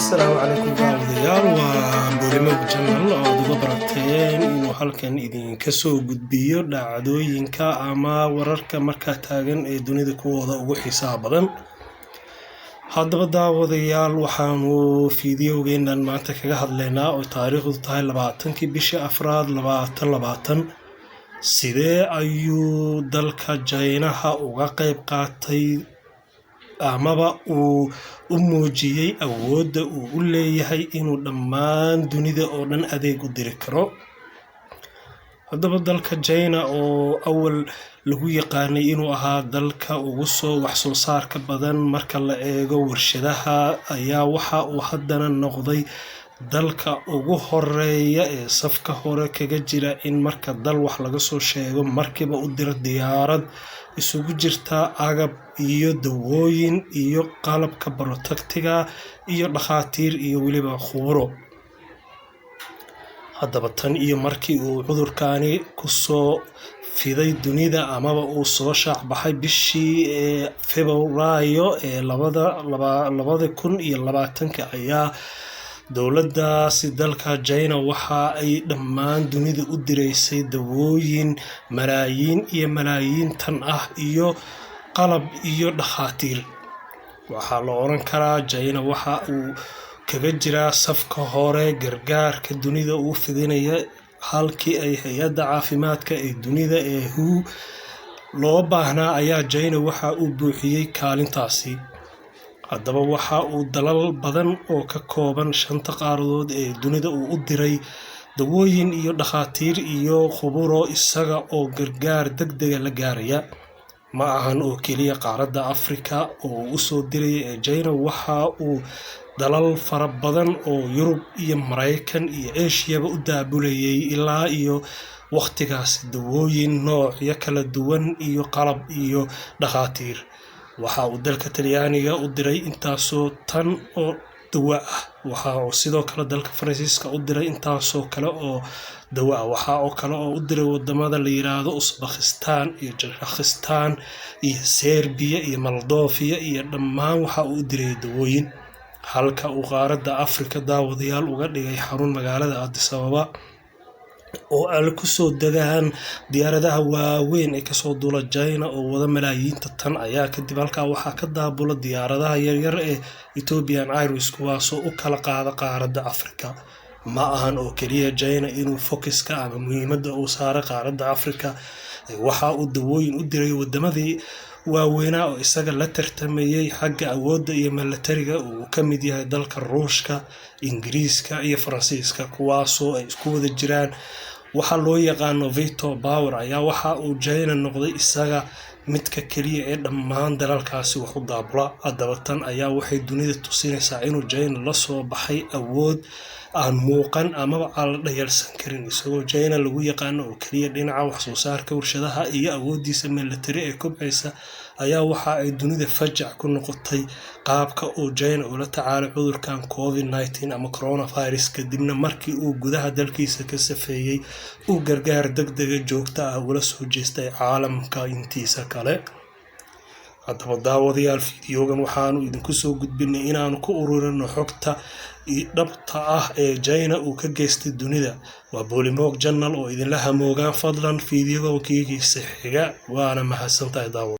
Asalaamu calaykum daawadayaal, waa Bolimog Channel oo aad uga barateen inuu halkan idinka soo gudbiyo dhacdooyinka ama wararka markaa taagan ee dunida kuwooda ugu xiisaha badan. Haddaba daawadayaal, waxaanu fiidiyowgeenan maanta kaga hadlaynaa oo taariikhdu tahay 20-kii bishii afraad 2020, sidee ayuu dalka Jaynaha uga qayb qaatay amaba uu u muujiyey awoodda uu u leeyahay inuu dhammaan dunida oo dhan adeeg u diri karo. Haddaba dalka China oo awal lagu yaqaanay inuu ahaa dalka ugu soo wax soo saarka badan marka la eego warshadaha, ayaa waxa uu haddana noqday dalka ugu horeeya ee safka hore kaga jira in marka dal wax laga soo sheego markiiba u diro diyaarad isugu jirta agab iyo dawooyin iyo qalabka protective-ga iyo dhakhaatiir iyo weliba khuburo. Haddaba tan iyo markii uu cudurkani kusoo fiday dunida amaba uu soo shaac baxay bishii Febraayo ee 2020-ka, ayaa dowladdaasi dalka China waxa ay dhammaan dunida u direysay dawooyin malaayiin iyo malaayiin tan ah iyo qalab iyo dhakhaatiir. Waxaa la oran karaa China waxa uu kaga jiraa safka hore gargaarka dunida uu fidinaya, halkii ay hay-adda caafimaadka ee dunida ee WHO loo baahnaa ayaa China waxa uu buuxiyey kaalintaasi. Haddaba waxa uu dalal badan oo ka kooban shanta qaaradood ee dunida uu u diray dawooyin iyo dhakhaatiir iyo khuburo, isaga oo gargaar degdega la gaaraya. Ma ahan oo keliya qaaradda Afrika oo uu usoo diraya ee China waxa uu dalal fara badan oo Yurub iyo Maraykan iyo Eeshiyaba u daabulayay ilaa iyo wakhtigaas dawooyin noocyo kala duwan iyo qalab iyo dhakhaatiir. Waxa uu dalka Talyaaniga u diray intaasoo tan oo dawo ah. Waxa uu sidoo kale dalka Faransiiska u diray intaasoo kale oo dawo ah. Waxa oo kale oo u diray wadamada la yiraahdo Usbakistan iyo Kazakhstan iyo Serbiya iyo Moldovia iyo dhammaan waxa uu u diray dawooyin, halka uu qaaradda Afrika daawadayaal uga dhigay xarun magaalada Addis Ababa oo ay kusoo degaan diyaaradaha waaweyn ee kasoo duula China oo wada malaayiinta tan. Ayaa kadib halkaa waxaa ka daabula diyaaradaha yaryar ee Ethiopian Airways, kuwaasoo u kala qaada qaaradda Afrika. Ma ahan oo keliya China inuu focus-ka ama muhiimadda uu saaray qaaradda Afrika. Waxa uu dawooyin u diray wadamadii waaweynaa oo isaga la tartamayay xagga awoodda iyo milatariga, uu ka mid yahay dalka Ruushka, Ingiriiska iyo Faransiiska, kuwaasoo ay isku wada jiraan waxa loo yaqaano veto power. Ayaa waxa uu China noqday isaga midka keliya ee dhammaan dalalkaasi wax u daabula. Haddaba tan ayaa waxay dunida tusinaysaa inuu China la soo baxay awood aan muuqan amaba aan la dhayalsan karin. Isagoo China lagu yaqaano oo keliya dhinaca wax soo saarka warshadaha iyo awooddiisa milatari ee kobcaysa, ayaa waxa ay dunida fajac ku noqotay qaabka uu China ula tacaalay cudurkan COVID-19 ama coronavirus, kadibna markii uu gudaha dalkiisa ka safeeyey uu gargaar degdega joogto ah ula soo jeestay caalamka intiisa kale. Haddaba daawadayaal, fiidiyowgan waxaanu idinku soo gudbinay inaanu ku ururino xogta dhabta ah ee China uu ka geystay dunida. Waa Bolimog Channel oo idinla hamoogaan. Fadlan fiidiyowga kiigiisa xiga, waana mahadsantahay daawad.